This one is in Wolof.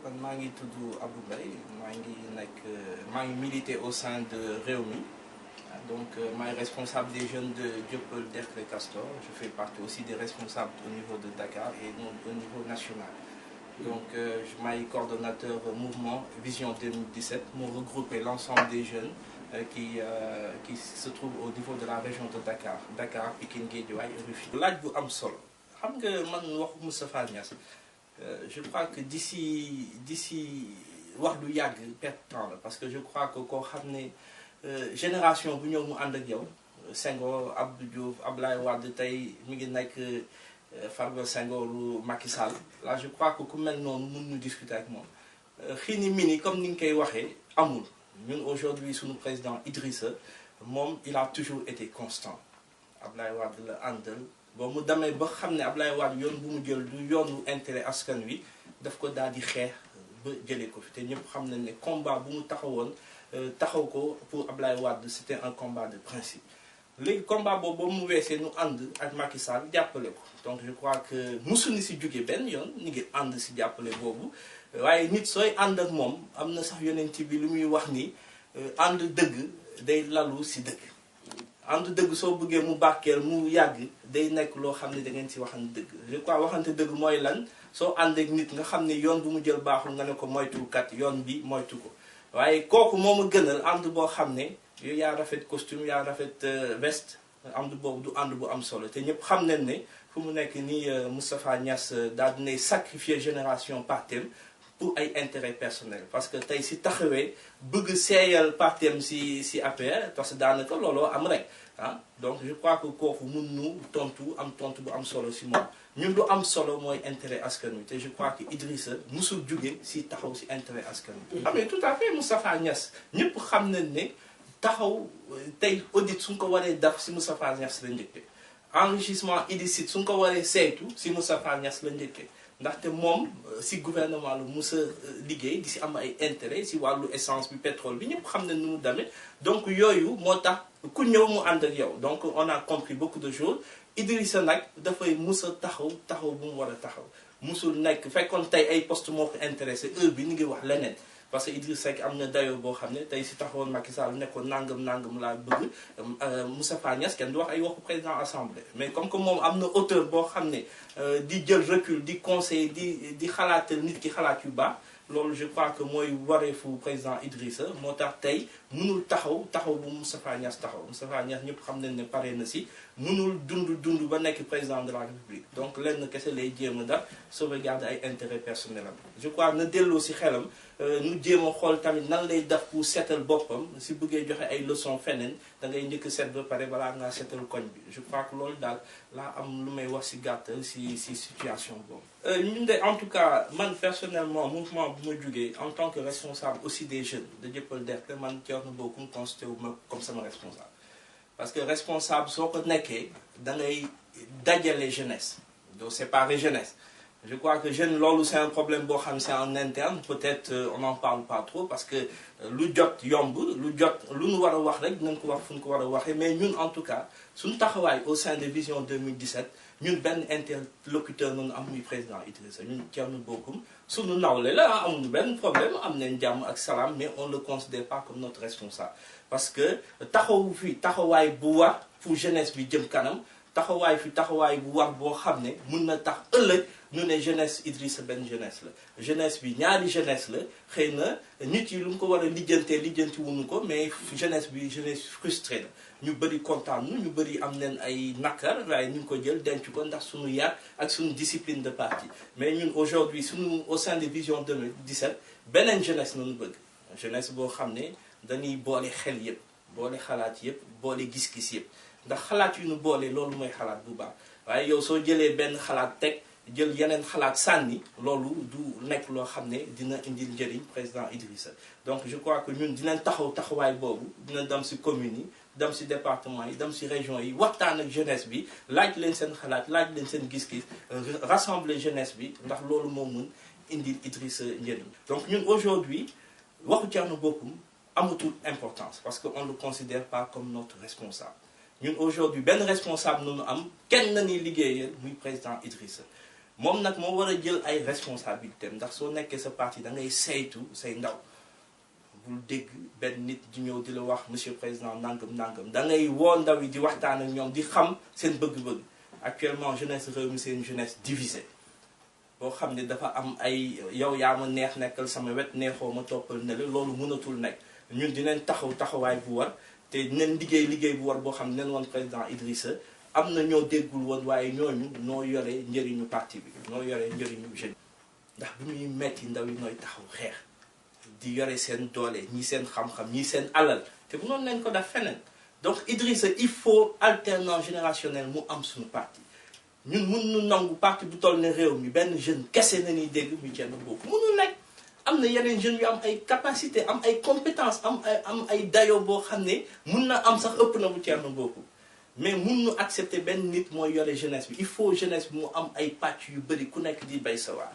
man maa ngi tudd Abdou Mbaye maa ngi milité au sein de Rewmi. Donc maay responsable des jeunes de Dieuppeul Derklé Castor. Je fais partie aussi des responsables au niveau de Dakar et au niveau national. Donc maay coordonnateur mouvement Vision 2017 mu regrouper l'ensemble des jeunes qui se trouvent au niveau de la région de Dakar Pikine Guédiawaye et Rufisque. Laaj bu am solo xam nga man waxu Moustapha Niasse je crois que d'ici wax du yàgg perte temps la parce que je crois que koo xam ne génération bu ñëw mu ànd ak yow Senghor Abdou Diouf Abdoulaye Wade tey mi ngi nekk Farba Senghor Macky Sall là je crois que ku mel noonu mun ñu discuter ak moom xiini mini comme ni nga koy waxee amul ñun aujourd'hui suñu président Idrissa moom il a toujours été constant Abdoulaye Wade la àndal bon mu demee ba xam ne Abdoulaye Wade yoon bu mu jël du yoonu intérêt askan wi daf ko daal di xeex ba jëlee ko fi te ñëpp xam nañ ne combat bu mu taxaw ko pour Abdoulaye Wade c'était un combat de principe léegi combat boobu ba mu weesee nu ànd ak Macky Sall jàppale ko donc je crois que musuñu si jóge benn yoon ñu ngi ànd si jàppale boobu waaye nit sooy ànd ak moom am na sax yonent bi lu muy wax ni ànd dëgg day lalu si dëgg ànd dëgg soo bëggee mu bàkkeel mu yàgg day nekk loo xam ne da ngeen si waxante dëgg je crois waxante dëgg mooy lan soo ànd ak nit nga xam ne yoon bu mu jël baaxul nga ne ko moytukat yoon bi moytu ko waaye kooku moo ma gënal ànd boo xam ne yow yaa rafet costume yaa rafet veste ànd boobu du ànd bu am solo te ñëpp xam nañ ne fu mu nekk nii Moustapha Niasse daal dinay sacrifier génération partem pour ay intérêt personnel parce que tey si taxawee bëgg seeyal partem si APR parce que daanaka looloo am rek ah donc je crois que kooku mun nu tontu bu am solo si moom ñun lu am solo mooy intérêt askan wi te je crois que Idrissa musul jóge si taxaw si intérêt askan wi. ah mais tout à fait Moustapha Niasse ñëpp xam nañ ne taxaw tey audit suñ ko waree def si Moustapha Niasse la njëkkee enrichissement illicite suñ ko waree saytu si Moustapha Niasse la njëkkee ndaxte moom si gouvernement la musa liggéey di si am ay intérêt si wàllu essence bi pétrole bi ñëpp xam nañ nu mu demee donc yooyu moo tax ku ñëw mu ànd ak yow donc on a compris beaucoup de choses. Idrissa nag dafay musa taxaw bu mu war a taxaw musul nekk fekkoon tey ay poste moo ko intéressé heure bi ni ngi wax leneen parce que Idrissa Seck am na dayoo boo xam ne tey si taxawoon Macky Sall nekkoon nangam laa bëgg Moustapha Niasse kenn du wax ay waxu président assemblée mais comme que moom am na hauteur boo xam ne di jël recul di conseil di xalaatal nit ki xalaat yu baax loolu je crois que mooy wareefu président Idrissa moo tax tey mënul taxaw bu Moustapha Niasse Moustapha Niasse ñëpp xam nañ ne pare na si mënul dund ba nekk président de la République donc lenn kese lay jéem a def sauvegarder ay intérêt personnel am je crois na delloo si xelam nu jéem a xool tamit nan lay def pour seetal boppam si bëggee joxe ay leçons feneen da ngay njëkk seet ba pare balaa ngaa seetal koñ bi je crois que loolu daal laa am lu may wax si gàttal si situation boobu. ñun de en tout cas man personnellement mouvement bu ma jugee en tant que responsable aussi des jeunes de Dieuppeul Derklé man Thierno Bocoum constitué wu ma comme sama responsable. parce que responsable soo ko nekkee da ngay dajale jeunesse doo séparer jeunesse je crois que jeune loolu c'est un problème boo xam c'est en interne peut-être on n'en parle pas trop parce que lu jot yomb lu nu war a wax rek dinañ ko wax fu ñu ko war a waxee mais ñun en tout cas suñu taxawaay au sein de Vision 2017 ñun benn interlocuteur noonu am muy président Idrissa ñun Thierno Bocoum suñu nawle la amuñu benn problème am nañ jàmm ak salaam mais on le considère pas comme notre responsable parce que taxawaay bu war pour jeunesse bi jëm kanam taxawaay bu war boo xam ne mun na tax ëllëg ñu ne jeunesse Idrissa benn jeunesse la jeunesse bi ñaari jeunesse la xëy na nit yi lu mu ko war a lijjanti wuñu ko mais jeunesse bi jeunesse frustrée la ñu bëri kontaan ñu bëri am nañ ay nakar waaye ñu ngi ko jël denc ko ndax suñu yar ak suñu discipline de parti mais ñun aujourd'hui suñu au sein de Vision 2017 beneen jeunesse nañu bëgg jeunesse boo xam ne dañuy boole xel yëpp boole xalaat yëpp boole gis-gis yëpp ndax xalaat yu ñu boole loolu mooy xalaat bu baax waaye yow soo jëlee benn xalaat teg jël yeneen xalaat sànni loolu du nekk loo xam ne dina indil njëriñ président Idrissa donc je crois que ñun dinañ taxawaay boobu dina dem si communes yi dem si département yi dem si région yi waxtaan ak jeunesse bi laaj leen seen xalaat laaj leen seen gis-gis rassembler jeunesse bi ndax loolu moo mun indil Idrissa njëriñ donc ñun aujourd'hui waxu Thierno Bocoum amatul importance parce que on le considère pas comme notre responsable ñun aujourd'hui benn responsable nu am kenn na ni liggéeyal muy président Idrissa moom nag moo war a jël ay responsabilités ndax soo nekkee sa parti da ngay saytu say ndaw bul dégg benn nit di ñëw di la wax monsieur président nangam nangam da ngay woo ndaw yi di waxtaan ak ñoom di xam seen bëgg-bëgg. Actuellement jeunesse Rewmi c'est une jeunesse divisée boo xam ne dafa am ay yow yaa ma neex nekkal sama wet neexoo ma toppal ne la loolu mënatul nekk ñun dinañ taxawaay bu war te dinañ liggéey bu war boo xam ne nen woon président Idrissa am na ñoo déggul woon waaye ñooñu noo yore njëriñu parti bi noo yore njëriñu jeune ndax bi muy metti ndaw yi nooy taxaw xeex di yore seen doole ñi seen xam-xam ñi seen alal te bu noonu nañ ko def feneen donc Idrissa il faut alternance générationnelle mu am suñu parti ñun mun nu nangu parti bu toll ne réew mi benn jeune kese na ñuy dégg muy Thierno Bocoum mënul nekk am na yeneen jeunes yu am ay capacité am ay compétence am ay dayo boo xam ne mun na am sax ëpp na bu Thierno Bocoum mais mun nu accepter benn nit mooy yore jeunesse bi il faut jeunesse bi mu am ay pàcc yu bëri ku nekk di bay sa waar